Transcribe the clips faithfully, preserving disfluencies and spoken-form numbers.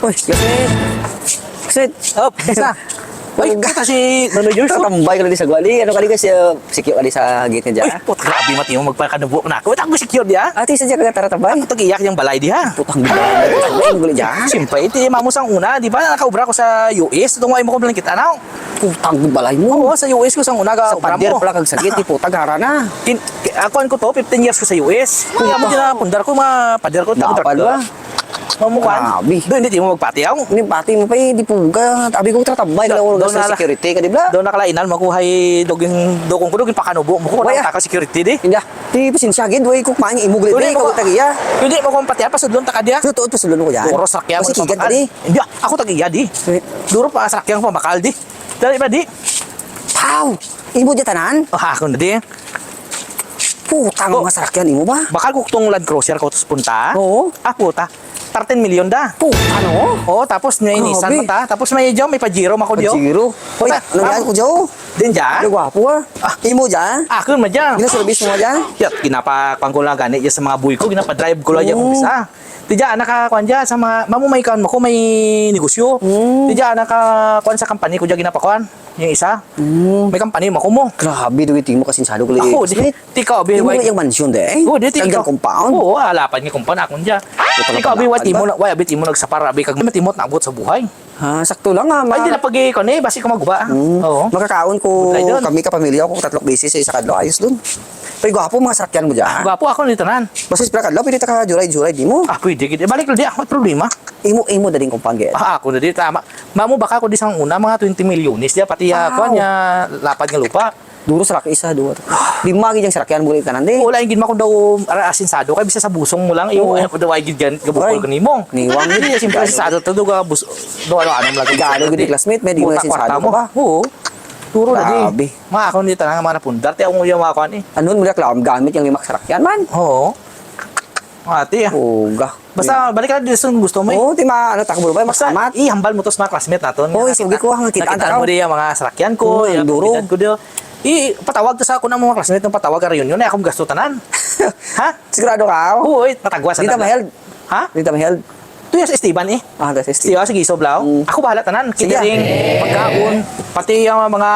Uy, classmate. Classmate. Op, isa. Uy, kita si Nono George, oh. Tambay ka na di sa gwali. Ano ka di ka siya, sikyo ka di sa gate niya? Uy, put, grabe, mati mo magpakanubo na ako. Wait, ako secure di, ah. Ate, sa dyan ka tara tambay? Ako tag-iyak yung balay di, ha? Putang gila. Ang gulo dyan. Siyempre, iti, mamo sang una, di ba? Nakaubra ko sa U S. Itong wala mo kong kita, no? Putang balay mo. Oo, sa U S ko sang una ka Sa obra pader mo. Pala kag sakit, di putang hara na. Kin-, ki-, akuan ko to, fifteen years ko sa U S. Mga mo Puta. Ginapundar ko, mga pader ko, Dapat taga-truck ba? Mamukan. Grabe. Doon, hindi mo magpati ako. Hindi pati mo pa, eh, di puga. Abi ko, tratabay Do-, na ako doon sa na la-, security ka, di ba? Doon nakalainan, makuhay, dugin, dugong ko, dugin pakanubo mo ko, Wala. Taka security, di? Hindi, ah. Di, pasensya, gid, way ko kumain, imog, Pwede di, mo ikaw ko, tagiya. Pwede mo kong patihan, pasudlon ta ka diya. Tutuot, pasudlon ko yan. Puro sakyan Kasi mo sa kigat ka, pamakan. Di. Hindi, ako tagiya, di. Wait. Duro pa sakyan ko, makal, di. Dali ba, di? Pow! Imo di tanan? Ah, ako na, di. Putang Oh. Mga sarakyan imo ba? Bakal ko tong Land Cruiser ko, tus punta. Oo. Ah, puta. Thirteen million da. Puta, no? Oo, tapos may Grabe. Nissan mata. Tapos may Jao, may Pajero, mako Jao. Pajero. Puta, Wait, nangyari ma'am. Ko, Jao? Din dyan? Ano gwapo, ah? Ah. Imo dyan? Ako, ma dyan. Ginaservice mo dyan? Yat, ginapa-, kwan ko lang gani, dyan sa mga buhay ko, ginapa-drive ko lang dyan kung Oo. Isa. Ti dyan, naka, kwan dyan, sa mga, mamumay kan mo ko, may negosyo. Mm. Ti dyan, naka, kwan sa company ko dyan, ginapakuan. Yung isa. Mm. May company mo, kumo. Grabe, do iti mo kasinsado ko Ako, di, Smith. Tika, abi, Imo why yung mansion de, eh? Oo, di, tika. Kag compound? Oo, alapan nga compound, akon dyan. Ito na Tika, abi, pala, what imo ano? Na, why, abi, imo nagsapar, abi, kag matimot na abot sa buhay. Ha, sakto lang, ah, Ay, ma- di na pag-iikon, eh, basi ko maguba, ah. Mm. Oo. Makakaon ko Good idea. Kami ka pamilya ko, tatlong beses sa isa kadlaw, ayos dun. Pero gwapo mga sakyan mo dyan. Gwapo ako ni tanan. Basta sa kadlaw, pwede ta ka juray-juray, di mo? Ah, pwede, gid. Balik lang di, ako may problema. Imo, imo, daling compound, gid. Ah, ako na di, tama. Mamo, baka ko di sang una, mga twenty milyones, di, pati, ah, Wow. Kwan niya, lapad nga lupa. Duro sa laki isa, duwa. Di magi diyang sarakyan mo rin tanan, di? Wala yung gid mo kung daw, ara, asinsado, kay bisa sa busong mo lang, yung, Oo. Ano, daw ay gid yan, gabukol Ay. Ka nimo. Niwang Hindi, gid. Siyempre, Gado. Asinsado to, do ka, bus-, do, ano, ano, lang. Gado gid, classmate, may di mo Buta asinsado kwarta ka mo. Ba? Oo. Duro na di. Grabe. Mga ako, hindi tanan, mga napundar, ti, ako yung mga kwan, eh. Ano, mula, klam, gamit yung lima ka sarakyan, man. Oo. Ate, ah. Uga. Basta, balik ka na dito sa gusto mo, eh. Oo, ti ma-, ano, takbo ba? Basta, Makamat. Ihambal mo to sa mga classmate naton. Oo, Nga, isugi ko ang kita, kita tao. Mo di ang mga sarakyan ko, Oo, yung duro. Edad ko, di, ipatawag to sa ako ng mga classmate ng patawag ka reunion, eh, akong gasto tanan. Ha? Sigurado ka, oh? Oo, eh, patagwa sa Dito nagla-, maheld? Ha? Dito maheld? Tuya sa Esteban, eh. Ah, that's Esteban. Sige, sige, isob lang. Mm. Ako bahala tanan. Sige. Catering, pagkaon, pati yung mga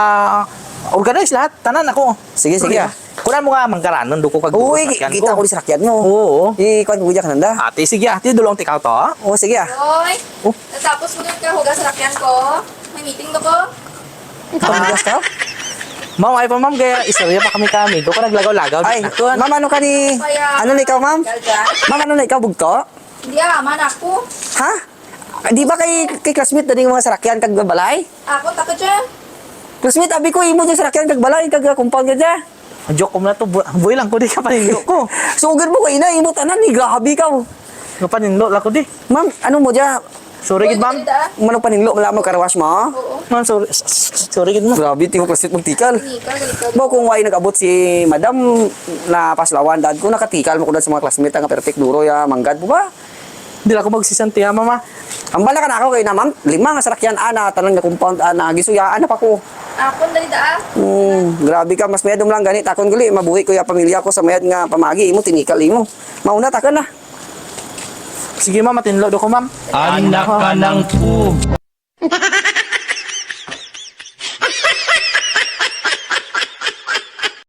organize lahat, tanan ako. Sige, sige, Problema. Ah. Kunan mo nga manggaranon, duko kag Uy, duko, sakyan kita ko. Ko di sakyan mo. Oo. Ikuan ko diyan kananda. Ate, sige, ate, dulong tikaw to, ah. Oo, sige, ah. Hoy, Oh. Natapos mo doon ka hugas sakyan ko? May meeting ba ko? Ikaw, hugas ka? Ma'am, ay pa, ma'am, kaya istorya pa kami kami. Doon ka naglagaw-lagaw. Ay, Doon. Ma'am, ano ka ni, Kaya, ano na ikaw, ma'am? Galga? Ma'am, ano na ikaw, bugto? Hindi, ah, man ako. Ha? Di ba kay, kay classmate na din yung mga sarakyan kag balay? Ako, takot siya. Classmate, abi ko, imo yung sarakyan kag balay, kag compound ka dyan. Joke ko muna to, bu-, buhay lang ko, di ka paninlo ko. Sugod mo ko, ina, imo tanan, ni grabe ka. Kapaninlo lang ko, di. Ma'am, ano mo dyan? Sorry, gid, ma'am. Uy, dali, ah. Manong paninlo, wala mo karawas mo? Oo. Ma'am, sorry. S-, s-, sorry, gid, ma'am. Grabe, timo classmate mong tikal. Tikal, tikal. Mo, kung why nag-abot si madam na paslawan, dad ko, nakatikal mo ko dad sa mga classmate, nga perfect duro, ya, manggad mo ba? Di lang ako magsisanti, ha, mama. Ang bala ka na ako kay na, ma'am, lima nga sarakyan, ana, tanan nga compound, ana, gisuyaan na pa ko. Akon, dali, daa. Hmm, grabe ka, mas mayad lang gani, takon gali, mabuhi ko ya pamilya ko sa mayad nga pamagi, imo, tinikal, imo. Mauna, takon na. Sige, ma'am, matinlo do ko, ma'am. Anak ka ng pu-